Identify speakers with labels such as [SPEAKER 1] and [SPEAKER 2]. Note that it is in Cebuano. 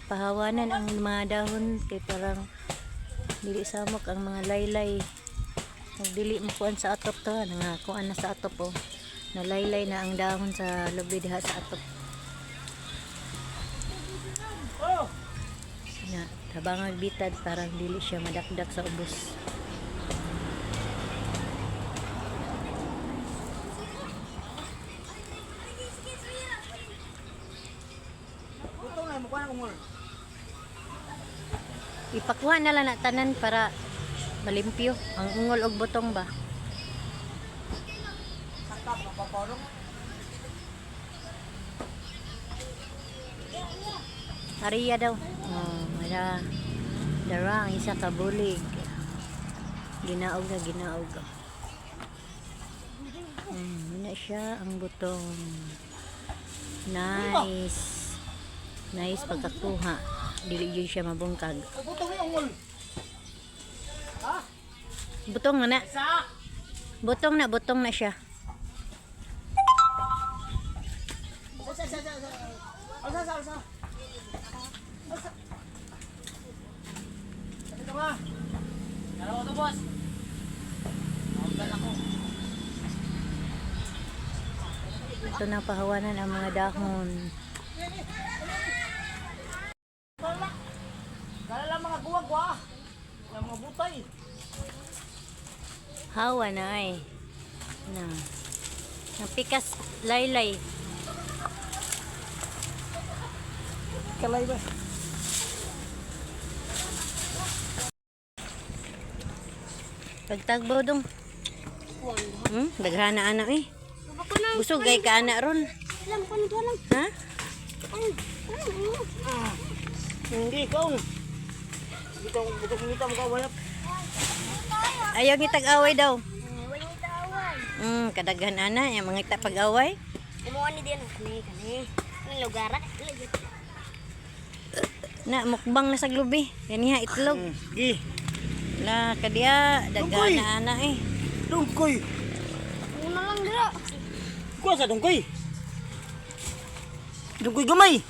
[SPEAKER 1] Gipahawanan ang mga dahon kay parang dili samok ang mga laylay. Ug dili makuan sa atop to, nga kuan na sa atop oh. Nalaylay na ang dahon sa lubi diha sa atop.
[SPEAKER 2] Oh!
[SPEAKER 1] Na tabangag bitad parang dili siya madakdak sa ubos.
[SPEAKER 2] Butong na, mukha na ungol.
[SPEAKER 1] Ipakuha na lang na tanan para malimpyo ang ungol og butong ba.
[SPEAKER 2] Sakap, mapaporong.
[SPEAKER 1] Ariya daw. Oh, wala. Dara ang isa ka bulig. Ginaog na ginaog. Muna siya ang butong. Nice. Nice pagkakuha. Dili yun siya mabungkag.
[SPEAKER 2] O, butong ni ungol. Ha?
[SPEAKER 1] Butong na na.
[SPEAKER 2] Isa!
[SPEAKER 1] Butong na siya.
[SPEAKER 2] Isa, isa, isa, isa. Alsa, alsa, alsa. Alsa. Ito ba? Dalawa to, boss. Tawag ako.
[SPEAKER 1] Ito na pahawanan ang mga dahon.
[SPEAKER 2] Wala. Kala lang mga guwag-gwa. Yung mga butay.
[SPEAKER 1] Hawa na ay. Na. Napikas laylay.
[SPEAKER 2] Kalay ba?
[SPEAKER 1] Pagtagbaw dong. Daghana ana eh. Busog kay ka ana ron. Ha?
[SPEAKER 2] Hindi, ikaw. Hindi ka, butong ngita mo ka, wala.
[SPEAKER 1] Ayaw ngitag-away daw. Kadaghan ana yang mga pag-away.
[SPEAKER 3] Kumuha ni din. Kani, kani. Anong lugar?
[SPEAKER 1] Na mukbang na sa glubi. Ganiha itlog.
[SPEAKER 2] Gi.
[SPEAKER 1] La kadiya
[SPEAKER 2] Dungkoy.
[SPEAKER 1] daghana ana eh.
[SPEAKER 2] Dungkoy.
[SPEAKER 3] Una lang dira.
[SPEAKER 2] Kuha sa dungkoy. Dungkoy gamay.